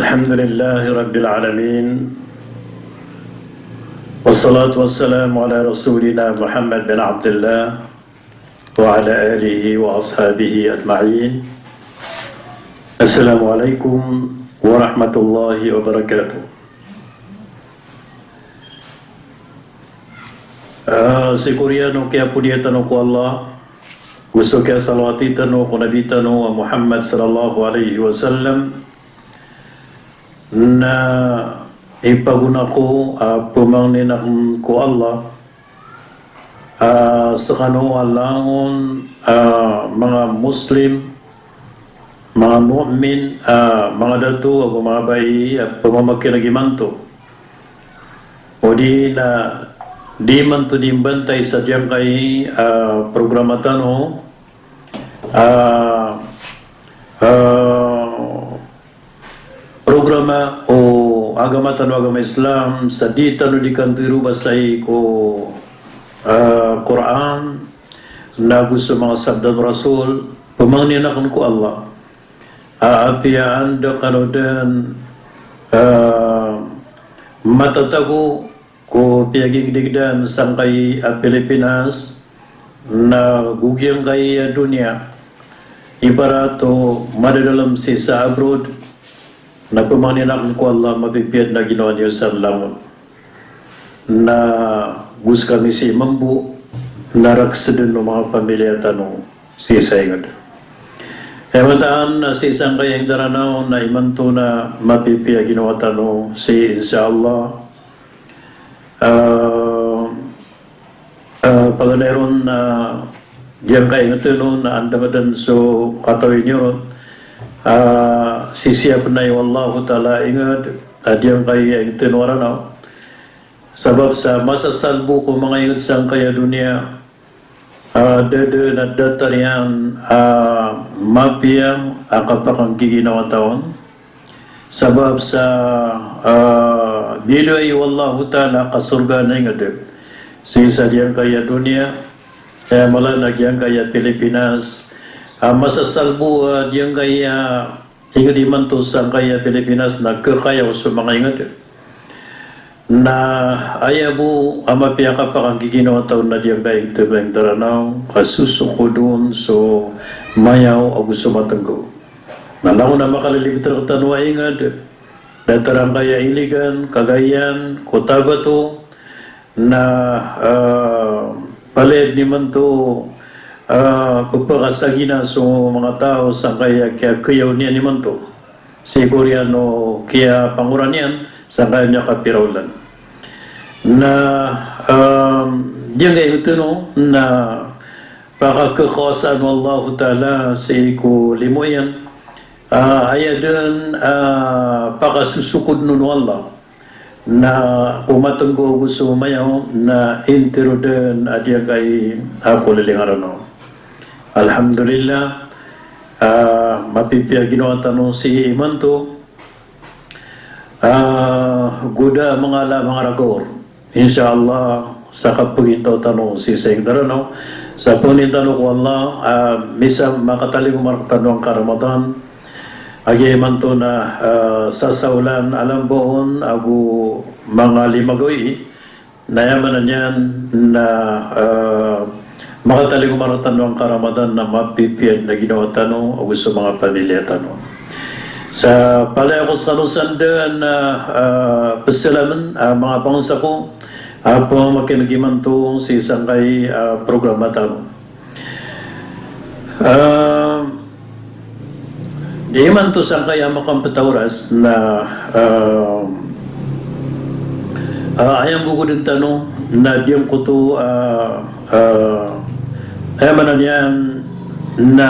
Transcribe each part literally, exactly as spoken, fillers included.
الحمد لله رب العالمين. والصلاة والسلام على رسولنا محمد بن عبد الله وعلى آله وأصحابه أجمعين. السلام عليكم ورحمة الله وبركاته. Ah, sii ko oriyan o kiyapodiya tano ko Allah, go so kiyasalawati tano ko Nabi tano a Muhammad sallallahu alaihi wasallam, na ipagona ko a pamangnin akn ko Allah, ah, skano a langon, ah, manga Muslim, manga mu'min, ah, manga dato ago manga bai a pamamakineg imanto. Odi na di imanto di mbantay sa giyangkai, ah, programa tano, ah, ah, programa o agama tano a agama Islam, sa di tano di kanto iroba sii ko, ah, Qur'an, na go so manga sabda o Rasul, pamangnin akn ko Allah. Ah, apiya anda kano dn, ah, matatago ko piyagingdingdan sangkai a Pilipinas, na go giyangkai a doniya, ibarat o madadalm sii sa abroad, na pamangnin akn ko Allah mapipiya dn a ginawa niyo sa langon. Na go skami sii mambo, na rakhs dn o manga pamilya tano sii sa ingd. Aya mataan na sii sangkai a ingd a Ranaw na imanto na mapipiya a ginawa tano sii, insha Allah. Ah, ah, paganay ron na giyangkai a ingd tano na andang dn so katawi niyo ron. Ah, sisiyapn iyo, Allahu Ta'ala, ingd a giyangkai a ingd tano a Ranaw. Sabap sa masasalbo ko manga ingd sangkai a doniya, ah, da dn a datar iyan a mapiya a kapakanggiginawata on. Sabap sa, ah, biloy o Allahu Ta'ala a kasorga na ingd sii sa giyangkai a doniya, eh, mala na giyangkai a Pilipinas, ah, masasalbo a giyangkai a ingd imanto sangkai a Pilipinas na khayaw so manga ingd. Na aya bo a mapiya a kapakanggiginawata on na giyangkai a ingd tano a Ranaw, ka sosokod on so mayaw ago so matnggaw. Na langon a makalilibit rktano a ingd, datar angkai a Iligan, Cagayan, Cotabato, na, ah, palaya dn imanto, ah, pphakasagina so manga taw sangkai a kiyakhayaw niyan imanto sii ko oriyan o kiyapangora niyan sangkai a miyakapira olan. Na, ah, giyangkai a ingd tano na pakakakawasaan o Allahu Ta'ala sii ko limo iyan. Ah, aya dn, ah, pakasosokodn on o Allah na ko matnggaw ago so mayaw na intiro dn a giyangkai a poliling a Ranaw. Alhamdulillah, ah, mapipiya a ginawa tano sii imanto. Ah, go da mangala a manga ragaor. Insha Allah, sa kapagintaw tano sii sa ingd a Ranaw, sa pangnin tano ko Allah, ah, misa makatalingoma rktano angkai a Ramadan, a giya imanto na, ah, sasaolan a lamba on ago manga lima gawii, na aya maana niyan na, ah, makatalingoma rktano angkai a Ramadan na mapipiya dn a ginawa tano ago so manga pamilya tano. Sa palaya ko skano san dn a, ah, pzalamn a manga bangsa ko a pamamakineg imanto sii sangkai a programa tano. Ah, di imanto sangkai a makampet a oras na, ah, ah, aya mbogodn tano na giyangkoto, ah, ah, aya maana niyan na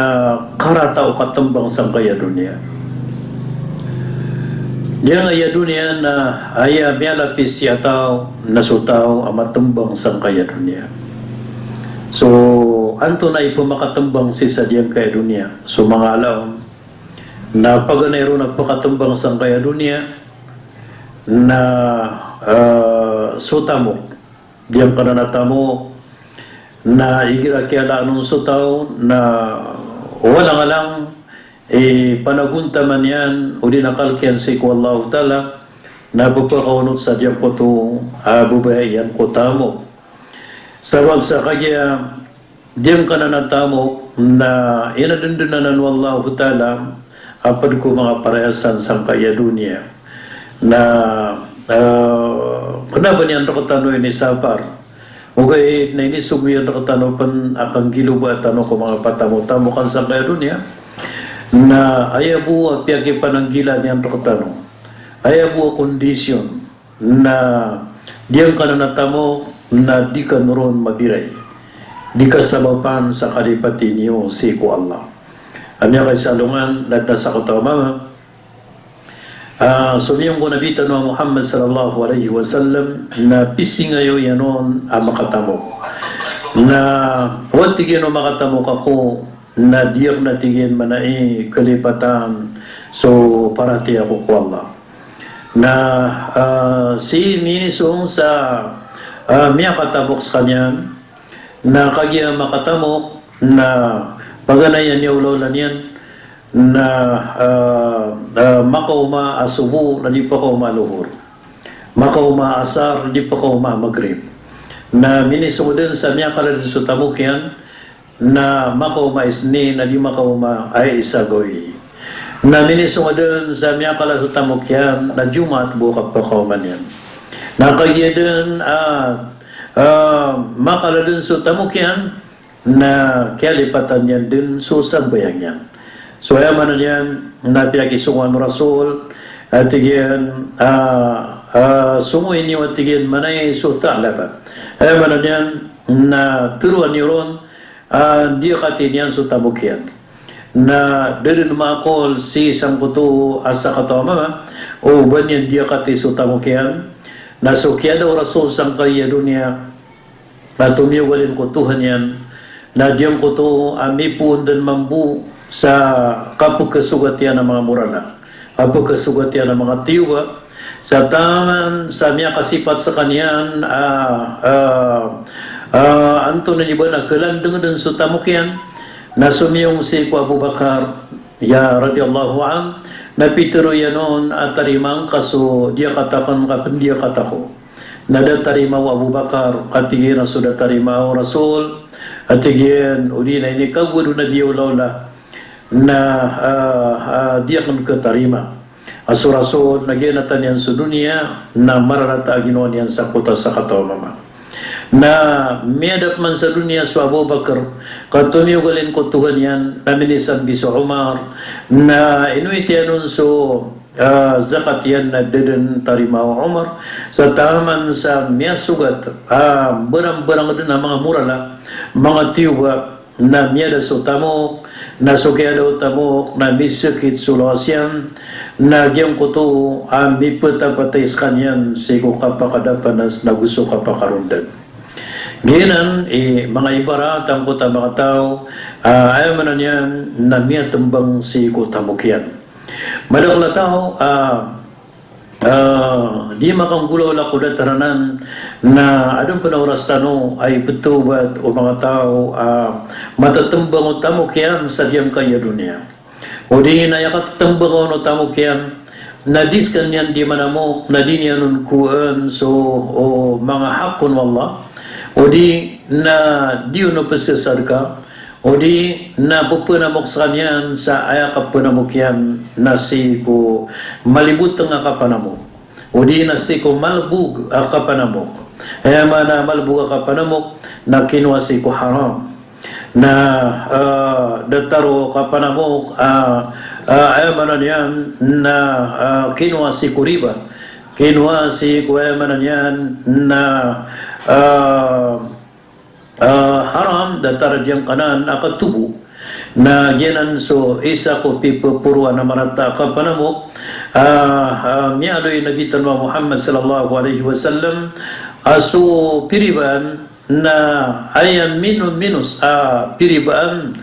karata o katmbang sangkai a doniya. Giyangkai a doniya na aya miyalapis sii a taw na so taw a matmbang sangkai a doniya. So antonaa i pmakatmbang sii sa giyangkai a doniya? So manga ala on na paganay ron a pkatmbang sangkai a doniya na, ah, so tamok. Giyangkanan a tamok na igira kiyalaan on so taw na walang alang ipanagontaman iyan, odi na kalk iyan sii ko Allahu Ta'ala, na pphakaonot sa giyangkoto a babaya iyan ko tamok. Sabap sa kagiya giyangkanan a tamok na inadndn anan o Allahu Ta'ala a pd ko manga parayasan sangkaya doniya. Na, ah, kna ba niyan rktano inisapar. Ogaid na inisogo iyan rktano pn a kanggiloba tano ko manga patamotamokan sangkaya doniya. Na aya bo a piyakipananggila niyan rktano, aya bo a kondisyon na giyangkanan a tamok na di kano ron mabiray, di kasabapan sa kalipati niyo sii ko Allah. A miyakaisa alongan na adn a sakataw a mama, ah, somiyong ko Nabi tano a Muhammad sallallahu alaihi wasallam na pisingayo iyan on a makatamok. Na o, tig iyan, o makatamok ako, na di akn, a tig iyan, mana i kalipatan so paratiyaya ko ko Allah. Na, ah, sii minisong sa, ah, miyakatamok skaniyan, na kagiya makatamok, na paganay iyan i olaola niyan, na, ah, ah, makaoma a sobo, na di pakaoma a lohor. Makaoma a asar, na di pakaoma a magrib. Na minisong dn sa miyakala dn so tamok iyan, na makaoma a isnin, na di makaoma a isa gawii. Na minisong dn sa miyakala so tamok iyan, na Jumaat bo a kapakaoma niyan. Na kagiya dn, ah, ah, makala dn so tamok iyan, na kiyalipatan iyan dn so sambayang iyan. So aya maana niyan na piyakisongowan o Rasul, a tig iyan, ah, ah, songowi niyo, a tig iyan, mana i so Tha'labah. Aya maana niyan na tharoa niyo ron, ah, diyakati niyan so tamok iyan. Na da dn maakol sii sangkoto a sakataw a mama o ba niyan diyakati so tamok iyan. Na so kiyada o Rasul sangkaya doniya, na tomiyogalin ko Tohan iyan, na giyangkoto a mipoon dn mambo sa kapkhasogat iyan a manga morala, kapkhasogat iyan a manga tiyoba, sa taman sa miyakasipat skaniyan a, a, a, antonaa i ba na khalandng dn so tamok iyan, na somiyong sii ko Abu Bakar, ya, radiyallahu anhu, na pitharo iyan on a tarimaan ka so diyakat akn ka pndiyakat ako. Na da tarimaa o Abu Bakar, a tig iyan, a so da tarimaa o Rasul, a tig iyan, odi na inikagowad o Nabi a olaola, na, ah, ah, di akn khatarima. A so Rasul na giyanatan iyan so doniya, na mararata a ginawa niyan sangkoto a sakataw a mama. Na miyada pman sa doniya so Abu Bakar, ka tomiyogalin ko Tohan iyan, na minisambi so Umar, na inowit iyan on so ah, zakat iyan na da dn tarimaa o Umar, sa taman sa miyasogat, ah, mbarangbarang dn a manga morala, manga tiyoba, na miyada so tamok, na so kiyada o tamok na misakit so lawas iyan, na giyangkoto a mipatapatay skaniyan sii ko kapakadapanas nago so kapakarondag. Giyanan i manga ibarat angkoto a manga taw, ah, aya maana niyan na miyatmbang sii ko tamok iyan. Madakl a taw, ah, ah, di makanggolawla ko datar anan, na adn pn a oras tano a ipthawbat o manga taw a matatmbang o tamok iyan sa giyangkaya doniya. Odi na aya katmbang on o tamok iyan, na di skaniyan di manamok, na di niyan on kowaan so, o, manga hak on o Allah. Odi na di on pzasadka, odi na pphanamok skaniyan sa aya kaphanamok iyan na sii ko malibotng a kapanamok, odi na sii ko malbog a kapanamok. Aya maana a malbog a kapanamok na kinowa sii ko haram. Na, ah, datar o kapanamok, ah, ah, aya maana niyan na, ah, kinowa sii ko riba. Kinowa sii ko, aya maana niyan na, ah, ah, haram, datar a giyangkanan a katobo. Na giyanan so isa ko pipaporoan a marata a kapanamok, ah, ah, miyaaloy o Nabi tano a Muhammad sallallahu alaihi wasallam, a so piribaan na aya minominos a piribaan,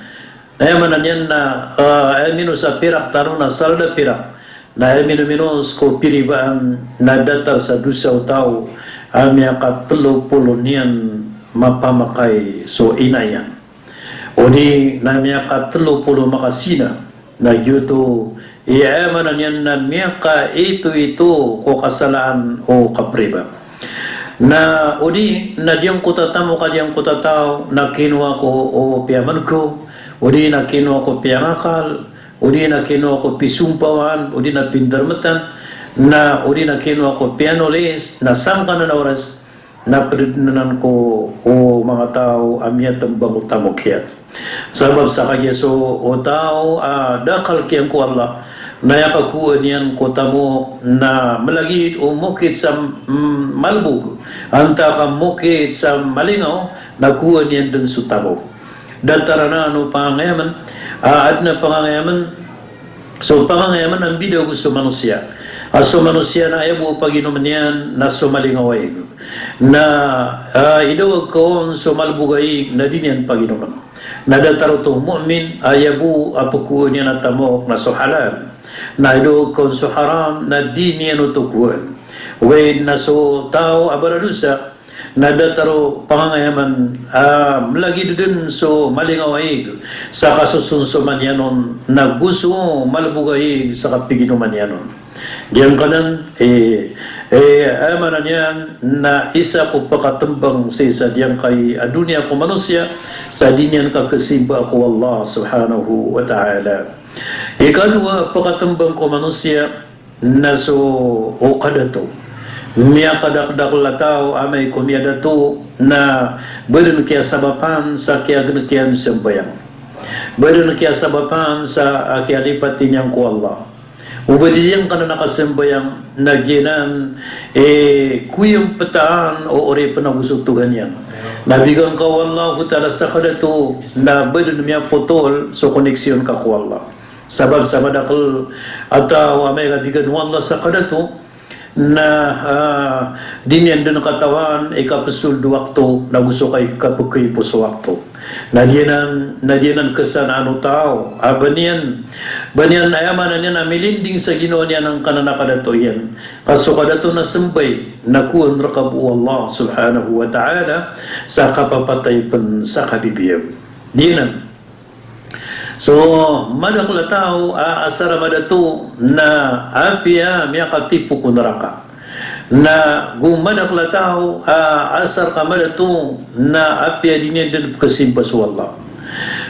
na aya maana niyan na, ah, aya minos a pirak tano na salda pirak. Na aya minominos ko piribaan na datar sa dosa o taw a miyakatlo polo niyan mapamakay so ina iyan. Odi na miyakatlo polo makasina, Na giyoto i, aya maana niyan na miyakaitoito ko kasalaan o kapriba. Na odi na giyangkoto a tamok a giyangkoto a taw na kinowa ko o piyamangko, odi na kinowa ko piyangakal, odi na kinowa ko pisompawan, odi na pindarmetan, na odi na kinowa ko piyanolis, na sangkanan a oras, na ped anan ko o manga taw a miyatembang o tamok iyan. Sabap sa kagiya so o taw a dakal kiyan ko Allah, na aya kakowaan iyan ko tamok na melagid o mokit sa, mm, malbog, antaa ka mokit sa malingaw, na kowaan iyan den so tamok. Datar anan o pangangayamen, a, aden a pangangayamen, so pangangayamen a mbida ago so manosiya. A so manosiya na aya bo a paginomen iyan na so malingaw a ig. Na, a, idawag ka on so malbog a ig na di niyan paginomen. Na datar oto o mu'min, a aya bo a pekowaan iyan a tamok na so halal. Na idawag ka on so haram, na di niyan oto kowaan. Ogaid na so taw a baradosa, na datar o pangangayamen a melagid den so malingaw a ig sa kasosonsoman iyan on, na go so malbog a ig sa kapiginoman iyan on. Giyangkanan, eh, eh, aya maana niyan na isa ko pekatembang sii sa giyangkai a doniya ko manosiya, sa di niyan kakesimba ko Allah Subhanahu wa Ta'ala. Ikadowa a pekatembang ko manosiya, na so o kadato. Miyakadakdakel a taw amay ko miyadato na ba den kiyasabapan sa kiyagen kiyan sembayang. Ba den kiyasabapan sa, ah, kiyalipati niyan ko Allah. O ba di giyangkanan a kasembayang na giyanan, eh, koyempetaan o oripen ago so Tuhan iyan. Na bigan ka o Allahu Ta'ala sa kadato na ba den miyapotol so koneksiyon ka ko Allah. Sabap sa madakel a taw amay ka bigan o Allah sa kadato, na, ah, di niyan den katawan i kapesold o wakto, na go so kai kapekaipo so wakto. Na di anan, na di anan kesanaan o taw a ba niyan, ba niyan aya maana niyan a milinding sa ginawa niyan angkanan a kadato iyan. Ka so kadato na sembay, na kowan reka bo o Allah Subhanahu wa Ta'ala sa kapapatay pen sa kabibiyag. Di anan. So madakel a taw a asar a madato na apiya miyakatipo ko naraka. Na go madakel a taw a asar ka madato na apiya di niyan den pekesimba so Allah.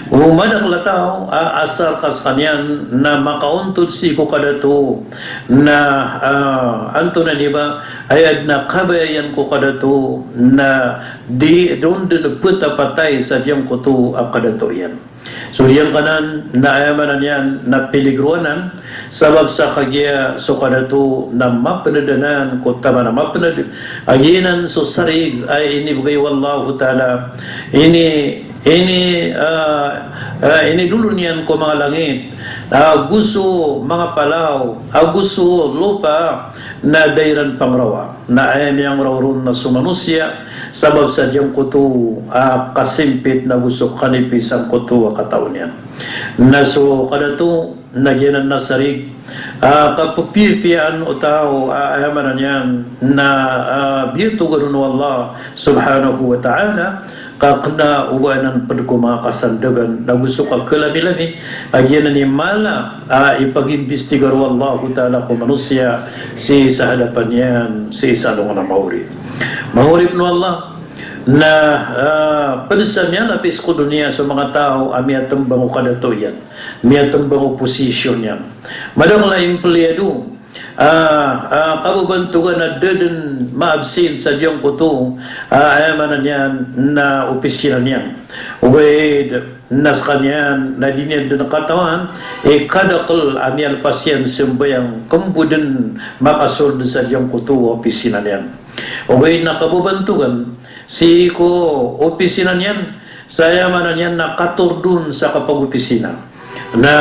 Go madakel a taw a asar ka sekaniyan na makaontod sii ko kadato na, ah, antonaa ini ba, aya den a kabaya iyan ko kadato na di, di on den petapatay sa giyangkoto a kadato iyan. So giyangkanan na aya maana niyan na piligro anan, sabap sa kagiya so kadato na mapened anan ko taman a mapened. A giyanan so sarig a inibegay o Allahu Ta'ala, ini, ini, ah, ah, inidolon iyan ko manga langit, ah, ago so manga palaw, ago so lopa, na da iran pangrawa. Na aya miyangraw ron na so manosiya, sabap sa giyangkoto a kasimpit na go so kanipis angkoto a katao niyan. Na so kadato na giyanan na sarig a kapepiyapiyaan o taw a aya maana niyan na, ah, biyatogan o Allah Subhanahu wa Ta'ala, ka kena o ba anan ped ko manga kasandagan, na go so kakelamilami, a giyanan i mala a ipagimbistigar o Allahu Ta'ala ko manosiya sii sa hadapan iyan, sii sa alongan a maori. Manga oripen o Allah, na, ah, ped sa miyalapis ko doniya so manga taw a miyatembang o kadato iyan, miyatembang o posisyon iyan. Madakel a empleyado, ah, ah, kababantogan a da den ma-absent sa giyangkoto, ah, aya maana niyan na opisina niyan. Ogaid na sekaniyan na di niyan den katawan i kadakel a miyalpas iyan sembayang, kembo den makasold sa giyangkoto a opisina niyan. Ogaid na kababantogan sii ko opisina niyan, sa aya maana niyan na katorod on sa kapagopisina. Na,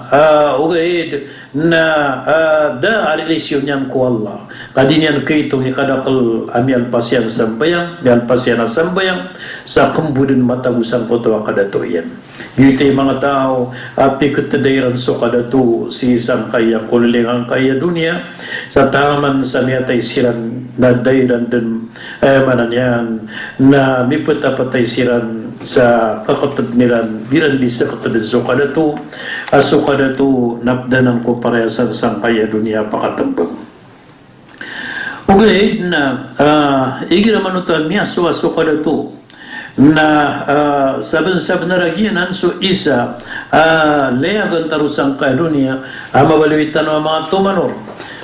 ah, ogaid na, ah, da a relasyon iyan ko Allah. Ka di niyan kaitong i kadakel a miyalpas iyan a sambayang, miyalpas iyan a sambayang, sa kembo den matago sangkoto a kadato iyan. Giyoto i manga taw a piketeda iran so kadato sii sangkaya kolilingangkaya doniya, sa taman sa miyatay siran na da iran den, eh, maana niyan na mipetapatay siran sa kaketebn iran, iran di seketebn so kadato, a so kadato na ped anan ko parayasan sangkai a doniya a pakatembang. Ogaid na, ah, igira manoto a miyasowa so kadato, na, ah, saben-sabenar a giyanan so isa a layagan tano sangkai a doniya a mabaloy tano a manga tomanor.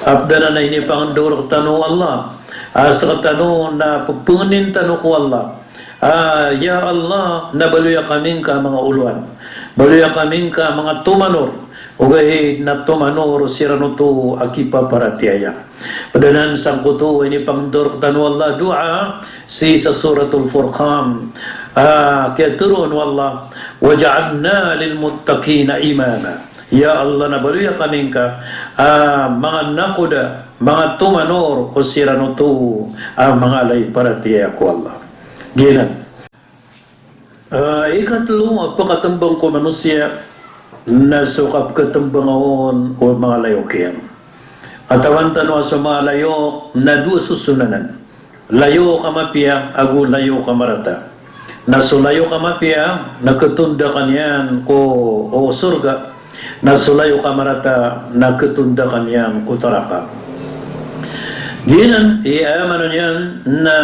A ped anan a inipangendao rektano o Allah a sektano na pepengenin tano ko Allah. Ah, ya Allah, na baloya kami ngka a manga olowan. Baloya kami ngka a manga tomanor. Ogaid na tomanor siran oto a kipaparatiyaya. Ped anan sangkoto a inipangendao rektano o Allah a doa sii sa Suratul Furqan. Ah, kiyatharoa o Allah, "Waj'alna lil muttaqina imama." Ya Allah, na baloya kami ngka a manga nakoda, manga tomanor o siran oto a manga alay paratiyaya ko Allah. Giyanan. Ah, ikatelo a pekatembang ko manosiya na so kapekatembang on o manga layok iyan. Katawan tano a so manga layok na dowa sosonanan. Layok a mapiya ago layok a marata. Na so layok a mapiya na ketondakan iyan ko, o, sorga. Na so layok a marata na ketondakan iyan ko naraka. Giyanan i aya maana niyan na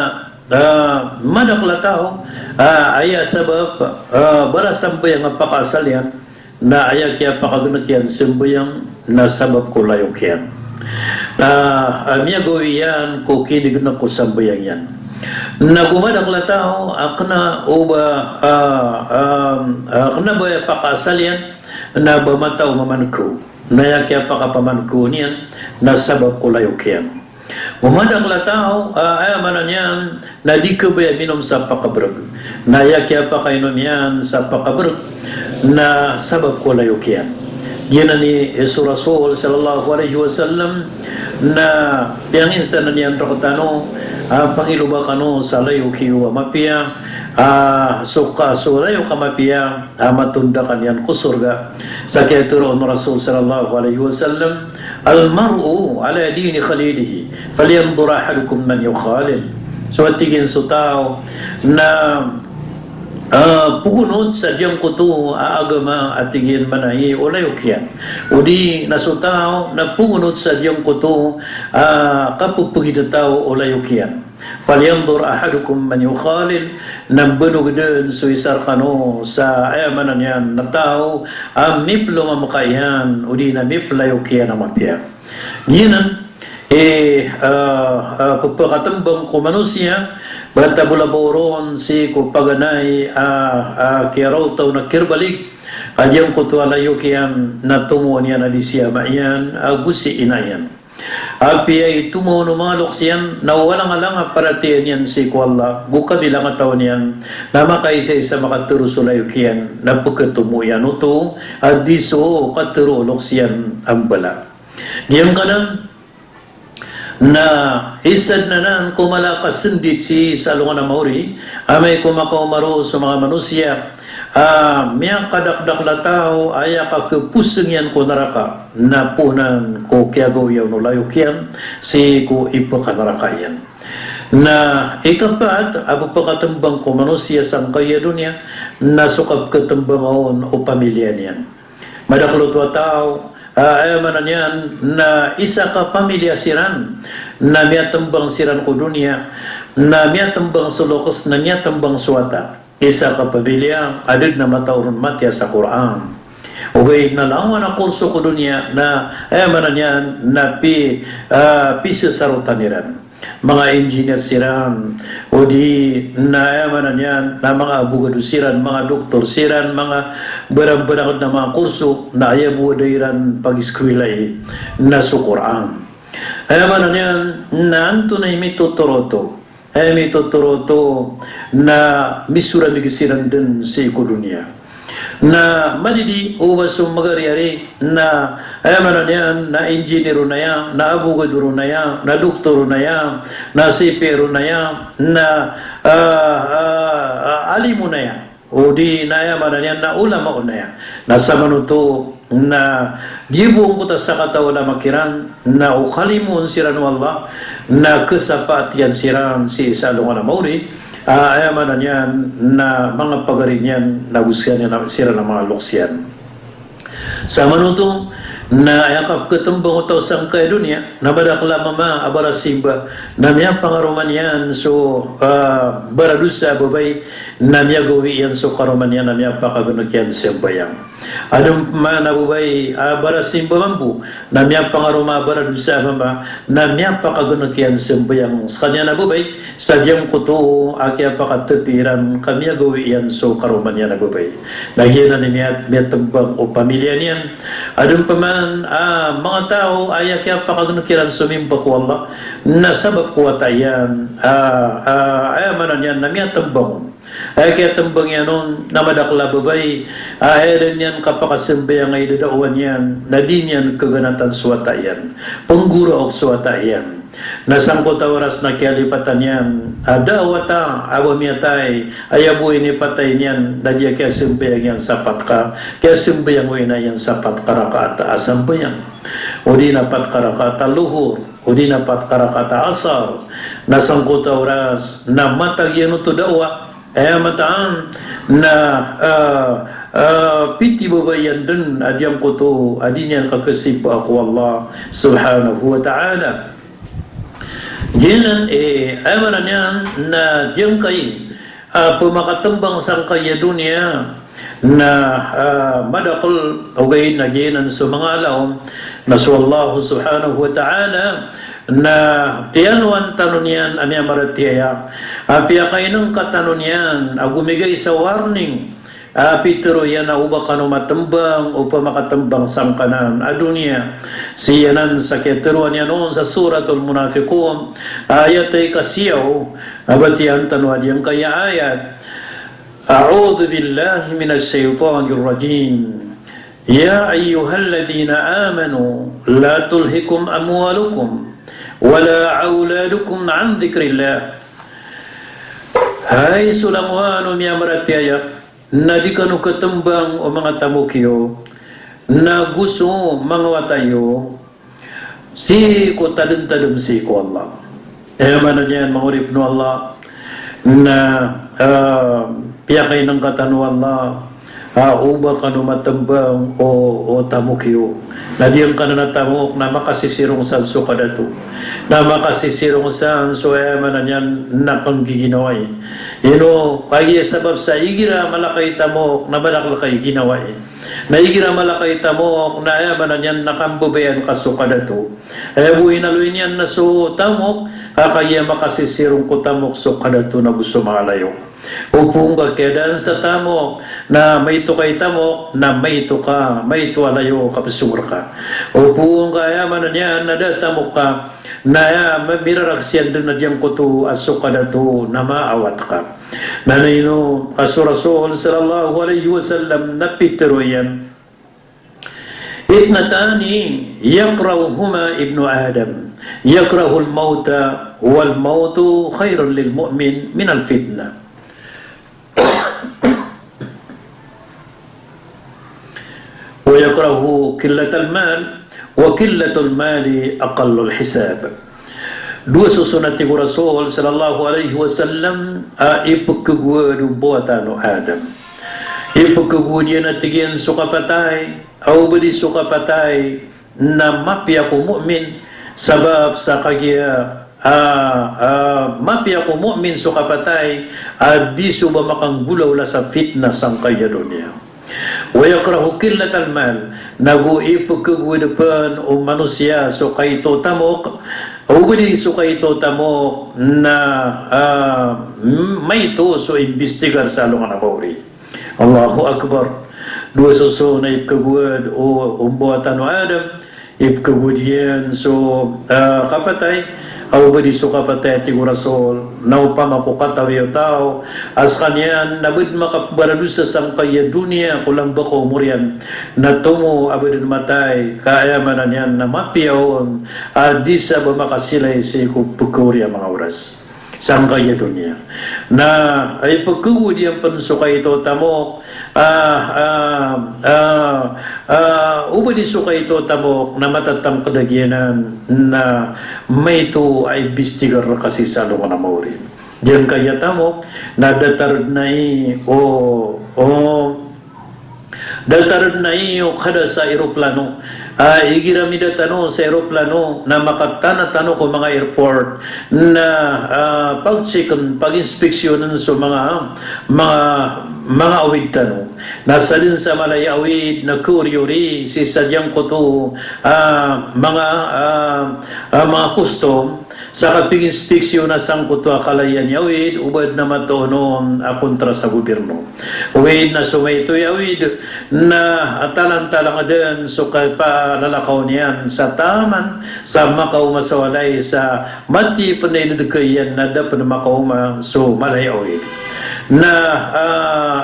Ah, madakel a taw, ah, aya sabap, ah, bala sambayang a pakaasal iyan, na aya kiyapakagenek iyan sambayang, na sabap ko layok iyan. Na, ah, miyagawi iyan ko kinigenek ko sambayang iyan. Na go madakel a taw, ah, kena o ba, ah, ah, ah, kena ba aya pakaasal iyan, na ba mataw mamankew. Na aya kiyapakapamankew niyan, na sabap ko layok iyan. Go madakel a taw, ah, aya maana niyan, na di kabaya minom sa pakabereg. Na aya kiyapakainom iyan sa pakabereg, na sabap ko layok iyan. Giyanan i so Rasul sallallahu alaihi wasallam, na piyanginsanan iyan rektano, ah, pangiloba kano sa layok iyo a mapiya, ah, so ka, so layok a mapiya, a matondakan iyan ko sorga. Sa kiyatharoa o Rasul sallallahu alaihi wasallam, "Al mar'u ala dini khalilihi, falyanzur ahadukum man yukhalil." So, a tig iyan, so taw na, ah, pogonot sa giyangkoto a agama, a tig iyan, manay o layok iyan. Odi na so taw na pogonot sa giyangkoto a kapepegidataw o layok iyan. "Falyanzur ahadukum man yukhalil," na mbanog den so isa rekano sa, aya maana niyan, na taw a mipelomamka iyan, odi na mipelayok iyan a mapiya. Giyanan i, ah, ah, pepakatembang ko manosiya, ba tabola ba oron sii ko paganay, ah, ah, kiyaraotaw na kirebalig, a giyangkoto a layok iyan na tomo niyan a di si ama iyan, ah, ago si ina iyan. Apiya i tomo o manga loks iyan na walang-alang a paratiyaya niyan sii ko Allah, go kabilang a taw niyan, na makaisaisa makatharo so layok iyan, na peketomo iyan oto, a di so katharo o loks iyan a mbala. Giyangkanan, na isa den anan ko mala a kasendit sii sa alongan a maori, amay ko makaoma roo so manga manosiya, a miyakadakdakl a taw a aya kakeposeng iyan ko naraka, na poon anan ko kiyagawiya on o layok iyan sii ko ipekanaraka iyan. Na ikapat a pepakatembang ko manosiya sangkai a doniya, na so kapekatembang on o pamiliya niyan. Madakel oto a taw, a, aya maana niyan na isa ka pamiliya siran, na miyatembang siran ko doniya, na miyatembang so loks, na miyatembang so wata. Isa ka pamiliya a da den a mataw ron matiya sa Qur'an. Ogaid na langon a korso ko doniya na, aya maana niyan na pi-, ah, pisesarotan iran. Manga engineer siran, odi na, aya maana niyan na manga abogado siran, manga doktor siran, manga barang-barang na manga korso, na aya bo a da iran pagiskwilai na so Qur'an. Aya maana niyan na antonaa i mitotoro oto. Aya mitotoro oto na misoramig siran den sii ko doniya. Na madidi o ba so magariyari na, aya maana niyan na engineer on aya, na abogado ron aya, na doktor on aya, na C P A ron aya, na, ah, ah, ah, alim on aya. Odi na, aya maana niyan na ulama on aya. Na samanoto na di bo angkoto a sakataw a lama kiran, na o kalimoon siran o Allah, na kesapaat iyan siran sii sa alongan a maori, Ah, aya maana niyan na manga pagari niyan na go siran, siran a manga loks iyan. Sa manoto na aya kapkatmbang o taw sangkaya doniya na madakl a mama a barasimba na miyapangaroma niyan so, ah, baradosa a babay, na miyagawii iyan so karoma niyan na miyapakagnk iyan sambayang. Adn pman a babay a barasimba mambo na miyapangaroma a baradosa a mama na miyapakagnk iyan sambayang skaniyan a babay, sa giyangkoto a kiyapakatapi iran ka miyagawii iyan so karoma niyan a babay. Na giyanan i miya-, miyatmbang o pamilya niyan. Adn pman a manga taw a aya kiyapakagnk iran somimba ko Allah na sabap ko wata iyan, a, a, aya maana niyan na miyatmbang on. Aya kiyatmbang iyan on na madakl a babay a aya dn iyan kapakasambayang a idadaowa niyan na di niyan kaganatan so wata iyan, pnggoraok so wata iyan. Na sangkoto a oras na kiyalipatan iyan a da a wata a ba miyatay, aya bo inipatay niyan na di a kiyasambayang iyan sa pat ka, kiyasambayang o ina iyan sa pat ka rakaat a sambayang, odi na pat ka rakaat a lohor, odi na pat ka rakaat a asar. Na sangkoto a oras na matag iyan oto daowa, aya mataan na, ah, ah, pitibabay iyan dn a giyangkoto a di niyan kakasipaa ko Allah subhanahu wa ta'ala. Giyanan, eh, aya maana niyan na giyangkai a, ah, pmakatmbang sangkaya doniya na, ah, madakl, ogaid na giyanan so manga ala on na so Allah subhanahu wa ta'ala na tiyanowan tano niyan a miyamaratiyaya, a piyakainngka tano niyan a gomigay sa warning, a pitharo iyan a oba kano matmbang o pmakatmbang sangkanan a doniya. Sii anan sa kiyatharoa niyan on sa Suratul Munafiqun, ayat a ika siyaw, a batiya tano a giyangkaya ayat. A'udhu billahi minash shaytanir rajim. Ya ayyuhalladhina amanu la tulhikum amwalukum wala awladukum an dhikrillah. Hay so langowan o miyamaratiyaya, na di kano katmbang o manga tamok iyo, na go so manga wata iyo, sii ko tadmtadm sii ko Allah. Aya maana niyan, manga oripn o Allah, na, ah, piyakainngka tano o Allah a oba kano matmbang o, o tamok iyo. Na giyangkanan a tamok na makasisirong san so kadato, na makasisirong san so, aya maana niyan, na kanggiginawai. Ino kagiya sabap sa igira mala ka i tamok na madakl ka i ginawai. Na igira mala ka i tamok na, aya maana niyan, na kambabayaan ka so kadato. Aya bo inaloy niyan na so tamok, ka kagiya makasisirong ko tamok so kadato na go so manga layo. Opama ka kiyadaan sa tamok na maito ka i tamok, na maito ka, maito a layo a kapsong rka. Opama ka, aya maana niyan, na da a tamok ka, na aya ma-, miraraksian dn a giyangkoto a so kadato na maawat ka. Na ino a so Rasul sallallahu alaihi wasallam na pitharo iyan, "Ithnatani yakrahuhuma ibnu Adam, yakrahul mauta, wal mautu khairun lil mu'min minal fitnah. Wa yakrahu qillatal mal, wa qillatul mali aqallul hisab." Dowa soson, a tig o Rasul sallallahu alaihi wasallam, a ipkhagowad o mbawata o Adam. Ipkhagowad iyan, a tig iyan, so kapatay, a oba di so kapatay na mapiya ko mu'min, sabap sa kagiya, ah, ah, mapiya ko mu'min so kapatay a di so ba makanggolawla sa fitna sangkaya doniya. Wa yakrahu qillatal mal, nago ipkhagowad pn o manosiya so kaito tamok, oba di so kaito tamok na, ah, m-, maito so imbistigar sa alongan a maori. Allahu Akbar. Dowa soson a ipkhagowad o, o mbawata o Adam, ipkhagowad iyan so, ah, kapatay, a oba di so kapatay, a tig o Rasul, na opama ko katawi o taw a skaniyan na ba dn makapmbaradosa sangkaya doniya ko lamba ko omor iyan, na tomo a ba dn matay, ka aya maana niyan na mapiya on a di sa ba makasilay sii ko pkhaori a manga oras sangkaya doniya. Na ipkhagowad iyan pn so kaito tamok, ah, ah, ah, ah, oba di so kaito tamok na matatangkd a giyanan na maito a imbistigar rka sii sa alongan a maori. Giyangkaya tamok na datar dn ai o, o, datar dn ai o kada sa eroplano. A, igira mida tano sa eroplano na makatana tano ko manga airport na, a, pag-check-in, pag-inspeksyonen so manga, manga, manga awid tano. Na sadn sa mala i awid na kaori-ori sii sa giyangkoto, a, manga, a, a, manga custom, sa kapag-inspeksyon a sangkoto a kalayan i awid, o ba dn a matoon on a kontra sa gobyerno. Oway, na so maito i awid na talantalang dn so kapalalakaw niyan sa taman sa makaoma sa walay sa mati pn a inadka iyan na da pn makaoma so mala i awid. Na, a,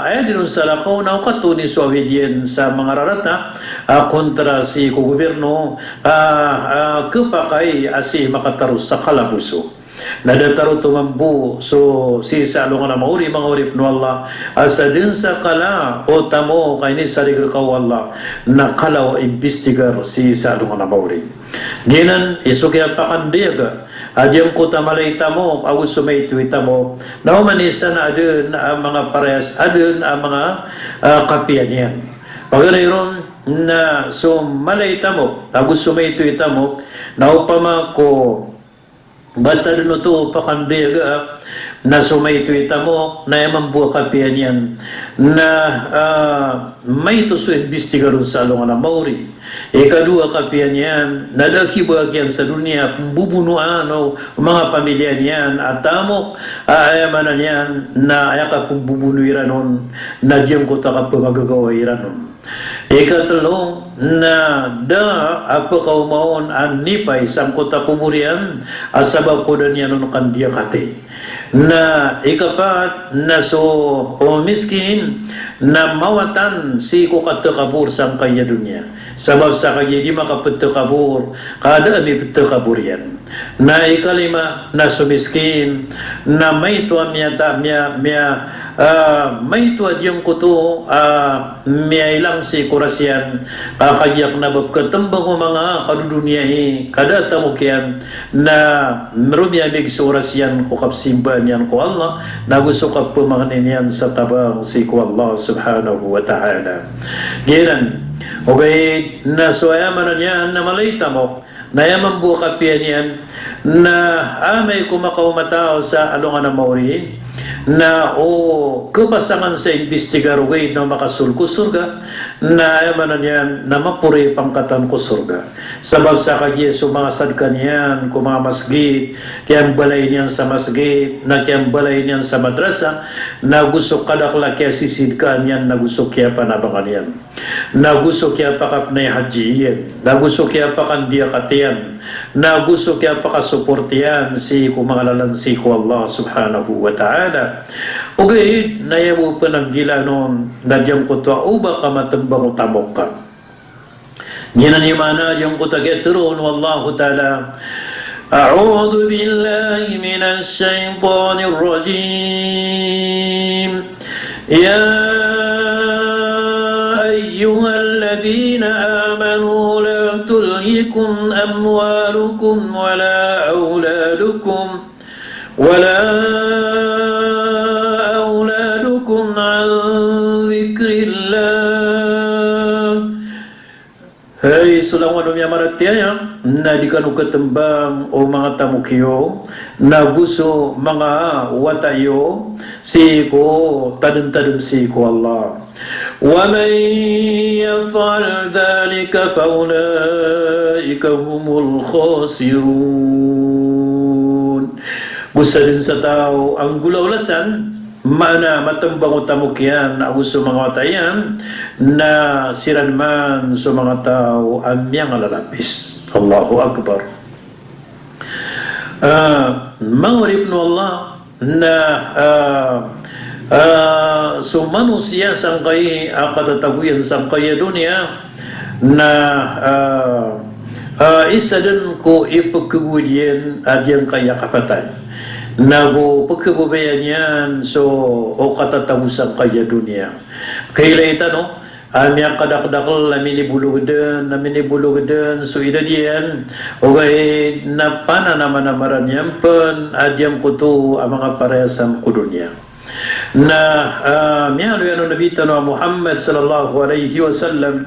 aya dn on salakaw na o katoon i so awid iyan sa manga rarata a kontra sii ko gobyerno, a, a, khapakay a sii makataros sa kalaboso. Na datar oto mambo so sii sa alongan a maori, manga oripn o Allah, a sadn sa kala o tamok a inisarigr ka o Allah na kala o imbistigar sii sa alongan a maori. Giyanan i so kiyapakandiyag a giyangkoto a mala i tamok ago so maito i tamok, na oman i san a adn a manga parehas, adn a manga, a, kapiya niyan. Paganay ron na so mala i tamok ago so maito i tamok na opama ko ba ta dn oto pakandayaga na so maito i tamok na aya mambo a kapiya niyan na, a, maito so imbistigar on sa alongan a maori. Ikadowa a kapiya niyan na da a kibagak iyan sa doniya a pmbobonoan o manga pamilya niyan a tamok, a, aya maana niyan na aya kapmbobono iran on na giyangkoto a kapmagagawa iran on. Ikatlo na da a pkaoma on a nipay sangkoto a kobor iyan a sabap ko da niyan on kandiyakati. Na ikapat na so, o, miskin na mawatan sii ko katakabor sangkaya doniya. Sabap sa kagiya di makaptakabor ka da a miptakabor iyan. Na ikalima na so miskin na maito a miyata, miya, miya, a, maito a giyangkoto a miyailang sii ko oras iyan, a, kagiya kna ba pkatmbang o manga kadodoniyai ka da a tamok iyan, na mromiyamig so oras iyan ko kapsimbaa niyan ko Allah, na go so kapmangni niyan sa tabang sii ko Allah subhanahu wa ta'ala. Giyanan, ogaid na so aya maana niyan na mala i tamok, na aya mambo a kapiya niyan na amay ko makaoma taw sa alongan a maori, na o kapasangan sa imbistigar ogaid na o makasold ko sorga, na aya maana niyan na maporo i pangkatan ko sorga. Sabap sa kagiya so manga sadka niyan ko manga masgit, kiyambalay niyan sa masgit, na kiyambalay niyan sa madrasa, na go so kadakl a kiyasisidkaan iyan, na go so kiyapanabangan iyan. Na go so kiyapakapnay hadji iyan, na go so kiyapakandiyakat iyan, na go so kiyapakasoport iyan sii ko manga lalan sii ko Allah subhanahu wa ta'ala. Ogaid na aya bo pn a nggilaan on na giyangkoto a oba ka matmbang o tamok ka. Giyanan i maana giyangkoto a kiyatharoa on o Allahu ta'ala. أعوذ بالله من الشيطان الرجيم. يا أيها الذين آمنوا لا تلهكم أموالكم ولا أولادكم، ولا أولادكم عن ذكر الله. Hay so langowan o miyamaratiyaya, na di kano katmbang o manga tamok iyo, na go so manga wata iyo, sii ko tadmtadm sii ko Allah. ومن يفعل ذلك فأولئك هم الخاسرون. Go sadn sa taw a nggolawla san, maana matmbang o tamok iyan ago so manga wata iyan, na siran man so manga taw a miyangalalapis. Allahu Akbar. A, manga oripn o Allah, na, a, a, so manosiya sangkai a katatago iyan sangkai a doniya, na, a, a, isa dn ko ipkhagowad iyan a giyangkai a kapatay. Na go pkhababayaan iyan so, o katatago sangkai a doniya. Kailay tano, a miyakadakdakl a minibolog dn, a minibolog dn so idad iyan, ogaid na pananamanamaran iyan pn a giyangkoto a manga parayasam ko doniya. Na, ah, miyaaloy o Nabi tano a Muhammad sallallahu alaihi wasallam,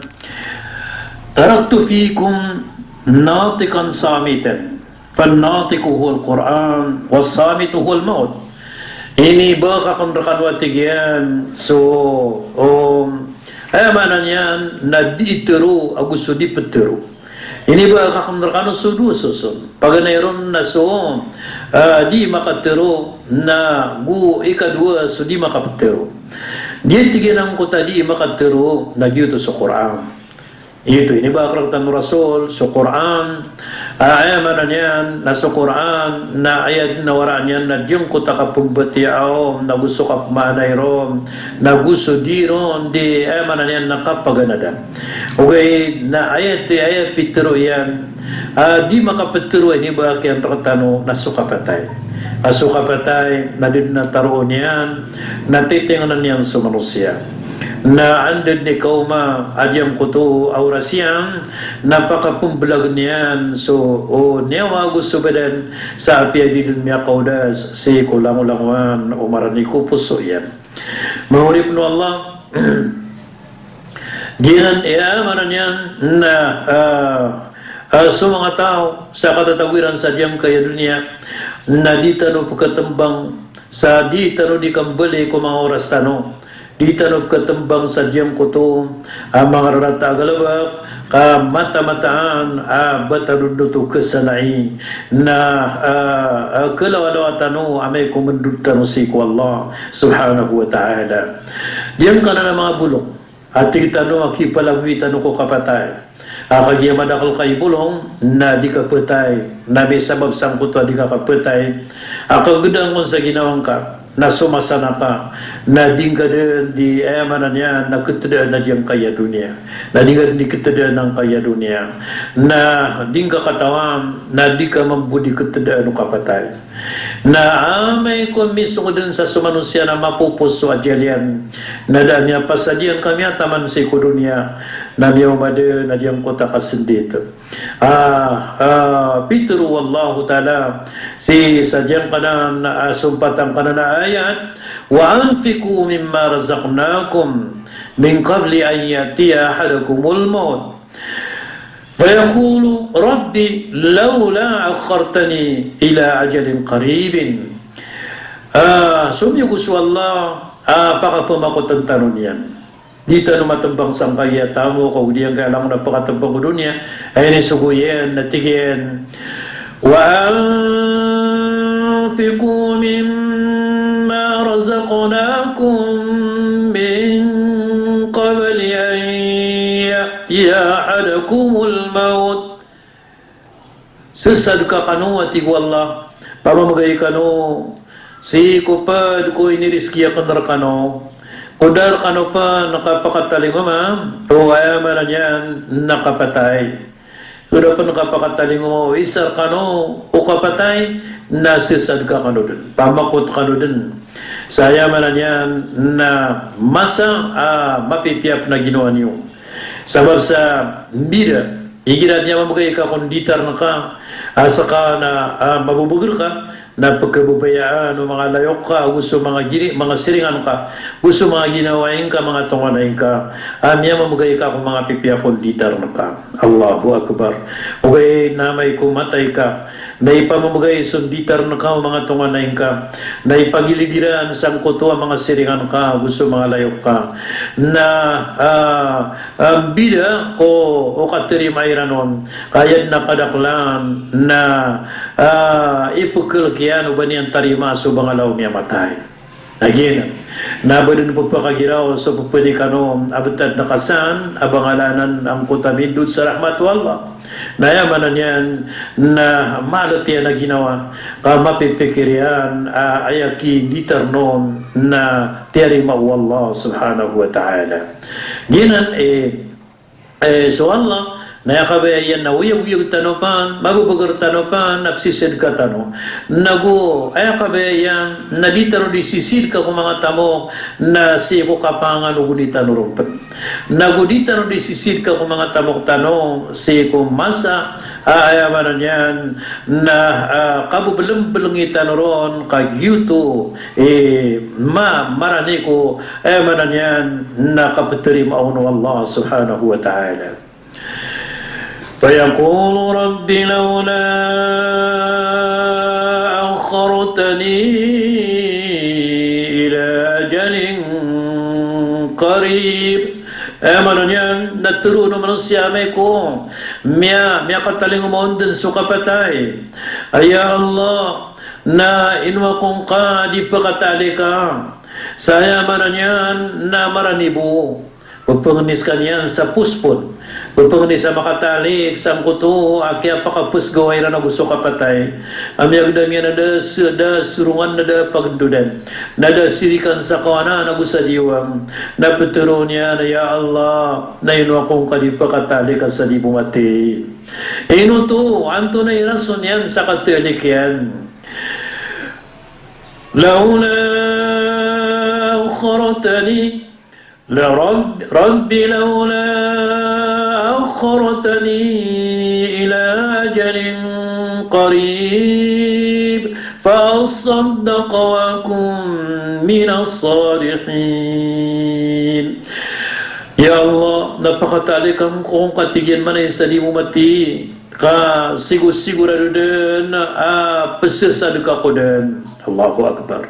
"Taraktu fikum natiqan samitan, fan-natiqu huwal Qur'an, was-samitu huwal maut." Inibagak akn rkano, a tig iyan, so, um, aya maana niyan na dii tharo ago so dii ptharo. Inibagak akn rkano so dowa soson. Paganay ron na so, ah, dii makatharo, na go ikadowa so dii makaptharo. Giya, tig iyan, angkoto a dii makatharo na giyoto so Qur'an. Giyoto inibagak rktano o Rasul, so Qur'an, ah, aya maana niyan na so Qur'an na aya dn a waraan iyan na giyangkoto a kapmbatiyaa on, na go so kapmaanai ron, na go so dii ron dii, aya maana niyan na kapaganadan. Ogaid na aya ti, aya pitharo iyan, ah, dii makaptharo a inibagak iyan rktano na so kapatay. Ah, so kapatay na da dn a tharoon iyan, na titngnan iyan so manosiya. Na anda dn i kaoma a giyangkoto a oras iyan, na pakapmblagn iyan so, o, niyawa ago so badan, sa apiya di dn miyakaodas sii ko langolangowan o marani ko poso iyan. Manga oripn o Allah, giyanan i aya maana niyan na, ah, ah, so manga taw sa katatago iran sa giyangkaya doniya, na di tano pkhatmbang, sa di tano dii kambali ko manga oras tano, di tano pkhatmbang sa giyangkoto a manga rarata a galbk, ka matamataan a ba tano dn oto khasanai, na, ah, ah, khalawalawa tano amay ko mndod tano sii ko Allah subhanahu wa ta'ala. Giyangkanan a manga bolong a tig tano a kipalagoy tano ko kapatay. A kagiya madakl ka i bolong na di ka phatay, na misabap sangkoto a di ka kaphatay a kagdang on sa ginawa ngka, na somasana ka, na di ngka dn dii, aya maana niyan na khatdaan a giyangkaya doniya, na di ngka dn dii khatdaan angkaya doniya, na di ngka katawan, na di ka mambo dii khatdaan o kapatay. Na amay ko misong dn sa so manosiya na mapopos so ajal iyan, na da a miyapasad iyan ka miyataman sii ko doniya, na miyaoma dn a giyangkoto a kasndit. Ah, ah, pitharo o Allahu Ta'ala sii sa giyangkanan, ah, sompatan kanan a ayat, "Wa anfiqu mimma razaqnakum min qabli an ya'tiya ahadakumul mawt." Fayaqulu, "Rabbi, lawla akhartani ila ajalin qaribin." Ah, somiyogo so Allah, ah, pakapamakotan tano niyan. Di tano matmbang sangkaya tamok, o di angkaya langon a pakatmbang ko doniya. Aya inisogo iyan, na tig iyan, "Wa anfiqu mimma razaqnakum min qabli an ya'tiya ahadakumul mawt." Sesadka kano, a tig o Allah, pamamgay kano sii ko pd ko inirizki akn rkano, ko da rkano pn kapakatalingoma o, aya maana niyan na kapatay. Ko da pn kapakatalingoma o isa rkano o kapatay, na sesadka kano dn, pamakot kano dn sa, aya maana niyan na masa a mapipiya pn a ginawa niyo. Sabap sa mbida, igira miyamamgay ka ko nditar ngka, a ska na, ah, mabobogr ka, na pkhababayaan o manga layok ka, ago so manga giri, manga siringan ka, ago so manga ginawai ngka, manga tonganay ngka, a miyamamgay ka ko manga pipiya ko nditar ngka. Allahu Akbar. Ogaid na amay ko matay ka, na ipamamgay so nditar ngka o manga tonganay ngka, na ipagilid iran sangkoto a manga siringan ka, ago so manga layok ka. Na, ah, ah, mbida ko, o katarima iran on, ka aya dn a kadaklan, na, ah, ipkhalk iyan o ba niyan tarima so bangala o miyamatay. Lagid anan, na ba dn pphakagiraw so pphanik kano a btad na kasan a bangala anan angkoto a mindod sa rahmat o Allah. Na aya maana niyan na malat iyan a ginawa, ka mapipikir iyan a aya kinditar on na tiyarima o Allah subhanahu wa ta'ala. Giyanan, eh, Eh, so Allah, Na aya kabaya iyan na oyagoyag tano pn, mababagar tano pn a psisidka tano. Nago aya kabaya iyan na di tano di sisidka ko manga tamok na sii ko kapanganogon i tano ron pn. Nago di tano di sisidka ko manga tamok tano sii ko masa a, aya maana niyan na, a, kabablmblangi tano ron ka giyoto i ma-, marani ko, aya maana niyan na kaptarimaa on o Allah subhanahu wa ta'ala. فيقول رب لولا أخرتني إلى أجل قريب. Aya maana niyan na tharoon o manosiya a amay ko miya-, miyakatalingoma on dn so kapatay. Aya Allah, na ino ako ngka di pkhatalika sa, aya maana niyan na marani bo. Pphangni skaniyan sa postpone. Pphangni sa makatalik sangkoto a kiyapakapsgawa iran ago so kapatay. A miyagdam iyan a da s-, da sorongan, na da pagndodn, na da sirikan sa kawanan ago sa diwang. Na ptharoon iyan a, ya Allah, na ino ako ngka di pkhatalika sa di bo mati. Ino oto, antonaa i rason iyan sa katalik iyan? لولا أخرتني، لرب-، رب لولا أخرتني إلى أجل قريب فأصدق وأكن من الصالحين. Ya Allah, na pkhatalika ngka on, tig iyan, mambo sa di bo mati, ka sigo-sigorado dn a pzasadka ako dn. Allahu Akbar.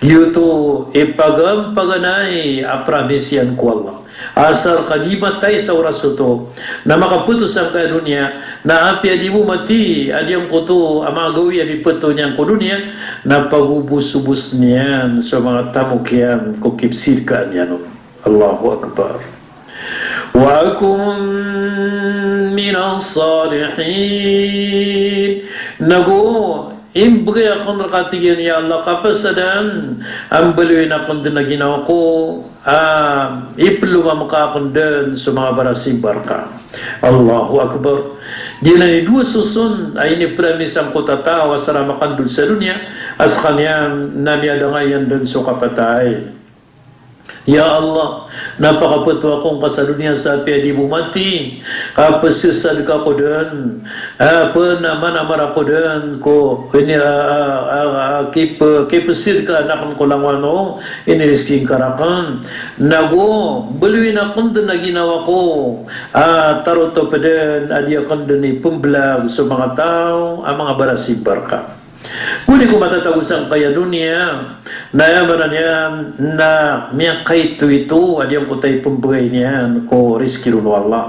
Giyoto i paganay-paganay a promise iyan ko Allah. Asar ka di matay sa oras oto, na makapto sangkaya doniya, na apiya di bo mati a giyangkoto a manga gawii a mipto niyan ko doniya, na pagobos-obos niyan so manga tamok iyan ko kipsidkaan iyan on. Allahu Akbar. Wa akun minas salihin. Nago imbgay akn rka, tig iyan, ya Allah, kapasadan a mbaloyin akn dn a ginawa ko, a iplomamka akn dn so manga barasimba rka. Allahu Akbar. Giyanan i dowa soson a inipromise angkoto a taw a asar a makandod sa doniya, a skaniyan na miyadangay iyan dn so kapatay. Ya Allah, na pakapto ako ngka sa doniya sa apiya di bo mati, ka pzasadka ako dn, a, pnamanamar ako dn ko ini, a, a, a, a, kip-, kipsidkaan akn ko langowan o inirizki ngka rakn. Nago mbaloyin akn dn a ginawa ko, a tarotop dn a di akn dn ipmblag so manga taw a manga barasimba rka. Gowani ko matatago sangkaya doniya, na aya maana niyan na miyakaitoito a giyangkoto a ipmbgay niyan ko rizki ron o Allah.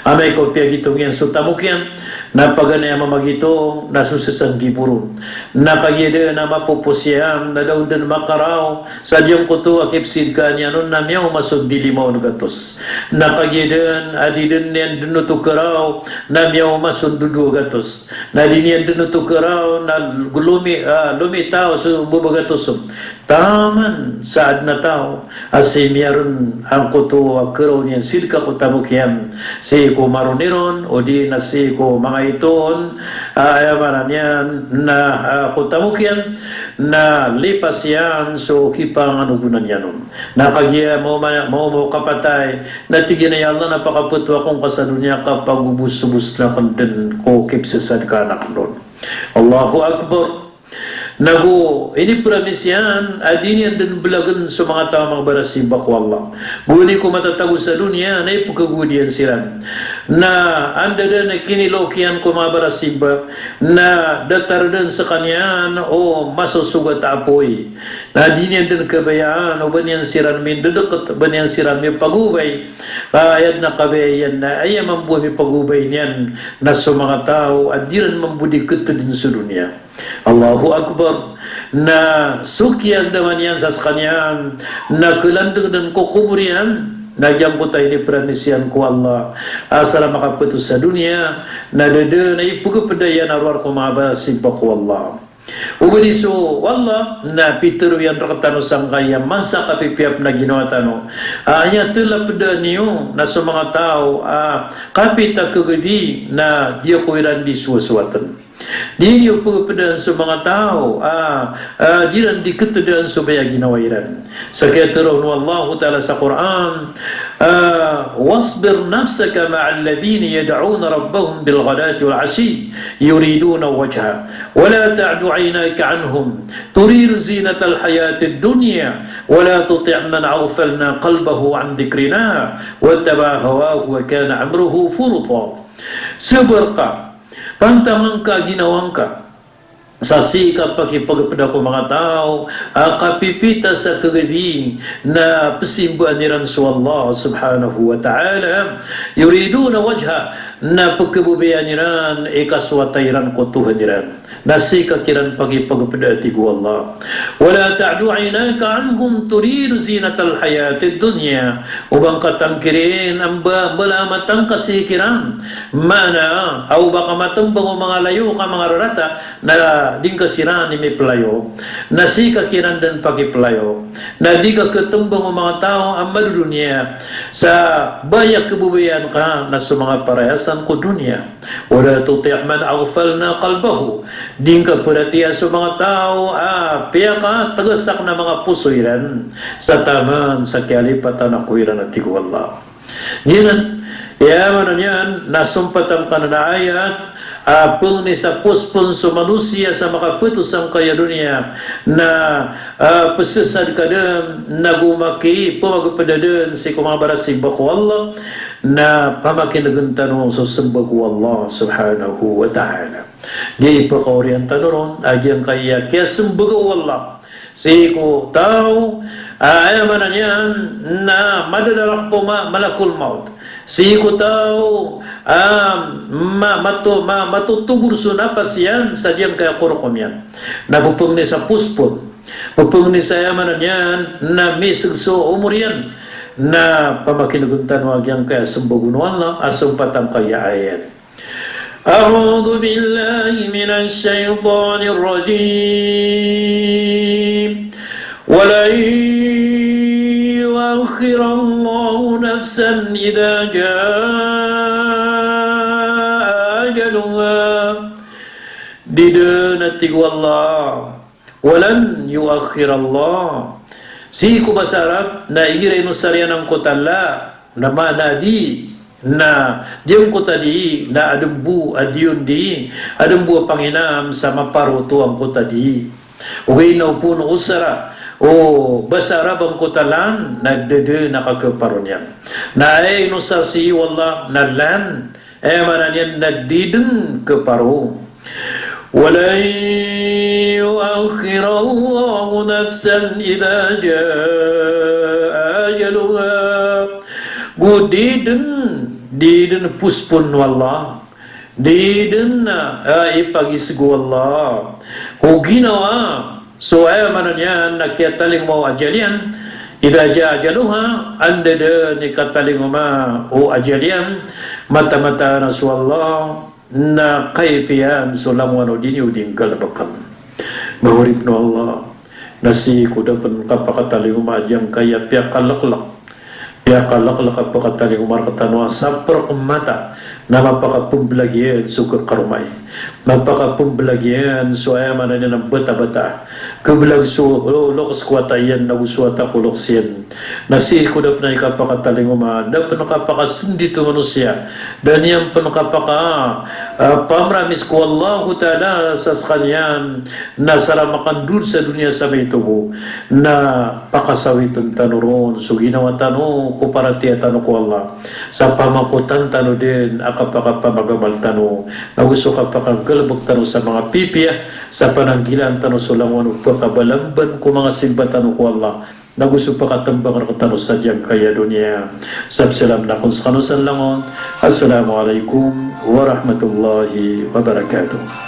Amay ko piyagitong iyan so tamok iyan, na paganay a mamagitong na so sasanggibo ron. Na kagiya dn a mapopos iyan na da on dn makaraw sa giyangkoto a kipsidkaan iyan on na miyaoma so dilimaw on gatos. Na kagiya dn a di dn iyan dn oto karaw na miyaoma so dodowa gatos. Na di niyan dn oto karaw na lomi-, a, lomitaw so mbabagatos on. Taman sa adn a taw a sii miyaron angkoto a karaw niyan sidka ko tamok iyan, sii ko maroni ron, odi na sii ko manga ito on, a, aya maana niyan na, a, ko tamok iyan, na lipas iyan so kipanganogonan iyan on. Na kagiya maoma, maoma o kapatay, na tig iyan a, ya Allah, na pakapto ako ngka sa doniya ka pagobos-obos akn dn ko kipzasadkaan akn ron. Allahu Akbar. Nago inipromise iyan a di niyan dn blagn so manga taw a manga barasimba ko Allah. Gowani ko matatago sa doniya na ipkhagowad iyan siran. Na anda dn a kiniloki iyan ko manga barasimba, na datar dn skaniyan o masosogat a apoy. Na di niyan dn kabayaan o ba niyan siran mindodkt, ba niyan siran mipagobay. Ka aya dn a kabaya iyan na aya mambo a mipagobay niyan na so manga taw a di ran mambo di ktdn so doniya. Allahu Akbar. Na so kiyagdaman iyan sa skaniyan na klandng dn ko kobor iyan. Na giyangkoto a inipromise iyan ko Allah a asar a makapto sa doniya, na da dn a ipkhapda iyan a rowar ko manga barasimba ko Allah. Oba di so Allah na pitharo iyan rktano sangkaya masa a kapipiya pn a ginawa tano. A, aya tla pd aniyo na so manga taw a kapita kagabi na di ako iran di sowasowatn. Di niyo pphadaan so manga taw a, a, di iran di ktadaan so baya a ginawa iran. Sa kiyatharoa o Allahu Ta'ala sa Qur'an, a, "Wasbir nafsaka ma'al ladhina yad'una rabbahum bil ghadati wal 'ashiyyi yuriduna wajhah, wa la ta'du 'aynaka 'anhum turidu zinatal hayatid dunya, wa la tuti' man aghfalna qalbahu 'an dhikrina wattaba'a hawahu wa kana amruhu furta." Sabar ka, pantang angka a ginawa ngka. Sa sii ka pakipagpda ko manga taw a kapipita sa kagabi na psimbaan iran so Allah subhanahu wa ta'ala. Yuriduna wajhah, na pkhababayaan iran i kasowata iran ko Tohan iran. Na sii ka kiran pakipagpda, tig o Allah. Wa la ta'du 'aynaka 'anhum turidu zinatal hayatid dunya. Oba ngka tangkirin a mba, mbala a mata ngka sii kiran. Maana a oba ka matmbang o manga layok a manga rarata, na di ngka siran i miplayo. Na sii ka kiran dn pakiplayo. Na di ka ktmbang o manga taw a madodoniya. Sa baya a khababayaan ka na so manga parayasan ko doniya. Wa la tuti' man aghfalna qalbahu. Di ngka pharatiyaya so manga taw a piyakatgas akn a manga poso iran sa taman sa kiyalipatan ako iran, a tig o Allah. Giyanan, aya maana niyan na sompatan ka nan a ayat a pangni sa pospon so manosiya sa makapato sangkaya doniya na, a, psasad ka dn nago makipamagpda dn sii ko manga barasimba ko Allah, na pamakinegn tano so smba ko Allah subhanahu wa ta'ala. Di pakaoriyan tano ron a giyangkaya kiyasmbag o Allah sii ko taw a, aya maana niyan na madadarak ko ma-, malakul maut. Sii ko taw a, ma-, mato-, ma-, matotogor so napas iyan sa giyangkaya korokom iyan. Na ppangni sa pospon. Ppangni sa, aya maana niyan na misg so omor iyan. Na pamakinegn tano a giyangkaya smbag o Allah a sompatan ka aya ayat. A'udhu billahi minash shaytanir rajim. Wa lan yu'akhkhirallahu nafsan idha jaa ajaluha. Di dn, a tig o Allah. Wa lan yu'akhkhirallah. Sii ko basa Arab na igira inosar iyan angkoto a la, na maana di, na di angkoto a di, na adn bo a diyon di, adn bo a panginam sa maparoto angkoto a di. Ogaid na o pn osara o basa Arab angkoto a lan, na da dn a kakaparo niyan. Na aya inosar sii o Allah na lan, aya maana niyan na di dn kaparo. Wa lan yu'akhkhirallahu nafsan idha jaa ajaluha. Go di dn, di dn pospon o Allah. Di dn, a, ipagisg o Allah ko ginawa so, aya maana niyan na kiyatalingoma o ajal iyan. Idha jaa ajaluha, anda dn i katalingoma o ajal iyan, mataan-mataan a so Allah na kaipiya iyan so langowan o di niyo di nggalbkn. Manga oripn o Allah, na sii ko da pn kapakatalingoma a giyangkaya piyakaleklek. Piyakaleklek a pakatalingoma rktano a saprk mata na mapakapmblag iyan so kakaroma i. Mapakapmblag iyan so, aya maana niyan na bata-bata. Khablag so lo-, loks ko wata iyan nago so wata ko loks iyan. Na sii ko da pn aya kapakatalingoma, da pn kapakasndit o manosiya. Da niyan pn kapaka, a, pamramis ko Allahu Ta'ala sa skaniyan na sa ra makandod sa doniya sa maito bo. Na pakasawitn tano ron so ginawa tano ko paratiyaya tano ko Allah. Sa pamakotan tano dn a kapakapamagamal tano, nago so kapakanggalbk tano sa manga pipiya, sa pananggilaan tano so langon o pakabalamban ko manga simba tano ko Allah, nago so pakatmbang rktano sa giyangkaya doniya. Sa pzalam akn skano san langon. Assalamu alaikum warahmatullahi wabarakatuh.